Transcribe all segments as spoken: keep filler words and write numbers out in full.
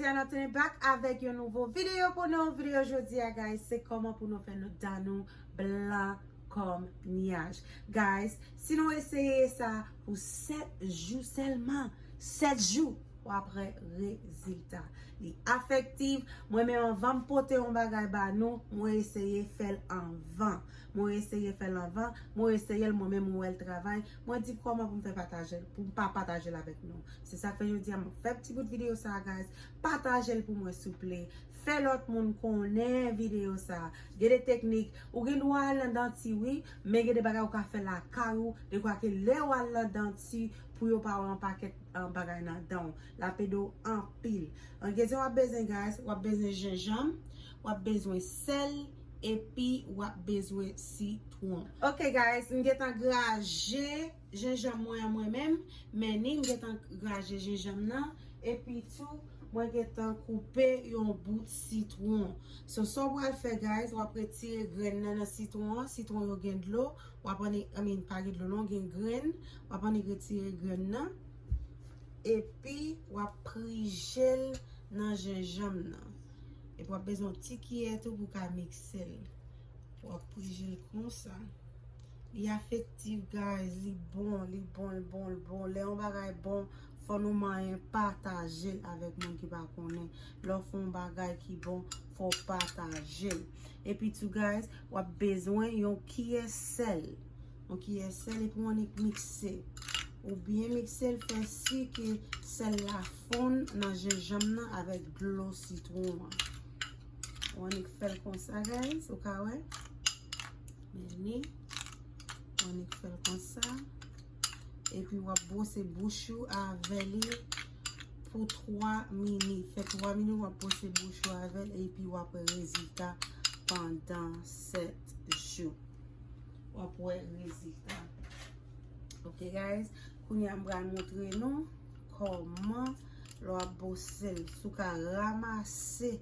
Now turn it back avèk yon nouvo videyo pou nou. Videyo jodi a, guys, se kòman pou nou fè nou dan nou blan kòm nyaj. Guys, si nou eseye sa pou sèt jou sèlman, sèt jou, w ap wè rezilta. Li efektif. Mwen menm, anvan m pote yon bagay ba nou, mwen eseye fè l anvan. Mwen eseye fè l anvan. Mwen eseye l, mwen menm, mwen wè l travay. Mwen di kòman pou m fè pataje l, pou m pa pataje l avèk nou. Se sa k fè jodi a m fè ti bout videyo sa, guys. Pataje l pou mwen, souple. Fè lòt moun konnen videyo sa. Gen de teknik, ou gen dwa al nan danti, wi, men gen de bagay ou ka fè lakay ou, dekwa ke lè w al nan danti, pou yo pa wè yon pakèt, um, bagay nan dan w. L ap ede w anpil. An, gen sa w ap bezwen, guys, w ap bezwen jenjanm, w ap bezwen sèl, epi w ap bezwen sitwon. Ok, guys, m gentan graje jenjanm mwen an mwen menm, men ni m gentan graje jenjanm nan, epi tou, mwen gentan koupe yon bout sitwon. So, sa w pral fè, guys, w ap retire grenn nan nan sitwon an. Sitwon yo gen dlo, w ap annik, I mean, pa gen dlo non, gen grenn, w ap annik retire grenn nan, epi w ap prije l nan jenjanm nan. Epi w ap bezwen yon ti kiyè tou pou w ka mikse l. W ap prije l konsa. Li efektif, guys, li bon, li bon, li bon, li bon. Lè yon bagay bon, fò nou manyen pataje l avèk moun ki pa konnen. Lè w fè yon bagay ki bon, fò w pataje l. Epi tou, guys, w ap bezwen yon kiyè sèl. Yon kiyè sèl, epi w annik mikse. Ou byen mikse l, fè si ke sèl la fonn nan jenjanm nan avèk dlo sitwon an. W annik fè l konsa, guys, ou ka wè. Men li. W annik fè l konsa. Epi w ap bwose bouch ou avè li pou twa minit. Fè twa minit, w ap bwose bouch ou avè l, epi w ap wè rezilta pandan sèt jou. W ap wè rezilta. Ok, guys, kounye a m pral montre nou kòman lè w ap bwose l, si w ka ranmase,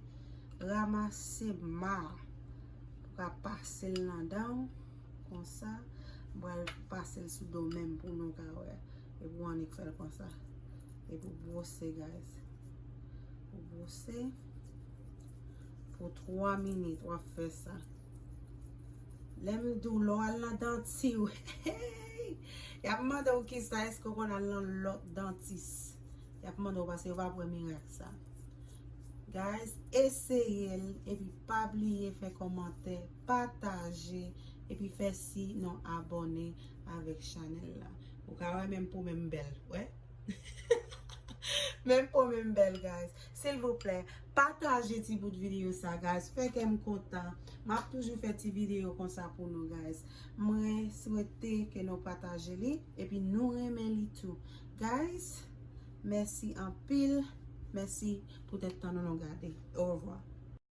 ranmase ma, pou ka pase l nan dan w, konsa, m pral pase l sou do menm pou nou ka wè. Epi w annik fè l konsa. Epi w bwose, guys. Ou bwose pou twa minit, w ap fè sa. Lè m di w, lè w al nan danti w, y ap mande w kisa, èske w konn al nan lòt dantis. Y ap mande w paske yo pa p wè mirak sa. Guys, eseye l, epi pa bliye fè kòmantè, pataje, epi fè si nou abòne avèk chanèl la. Ou ka wè menm po menm bèl, wè. Menm po menm bèl, guys. Silvouplè, pataje ti bout videyo sa, guys. Fè kè m kontan. M ap toujou fè ti videyo konsa pou nou, guys. Mwen swete ke nou pataje li, epi nou renmen li tou. Guys, mèsi anpil. Mèsi poutèt tan nou, nou gade. Orevwa.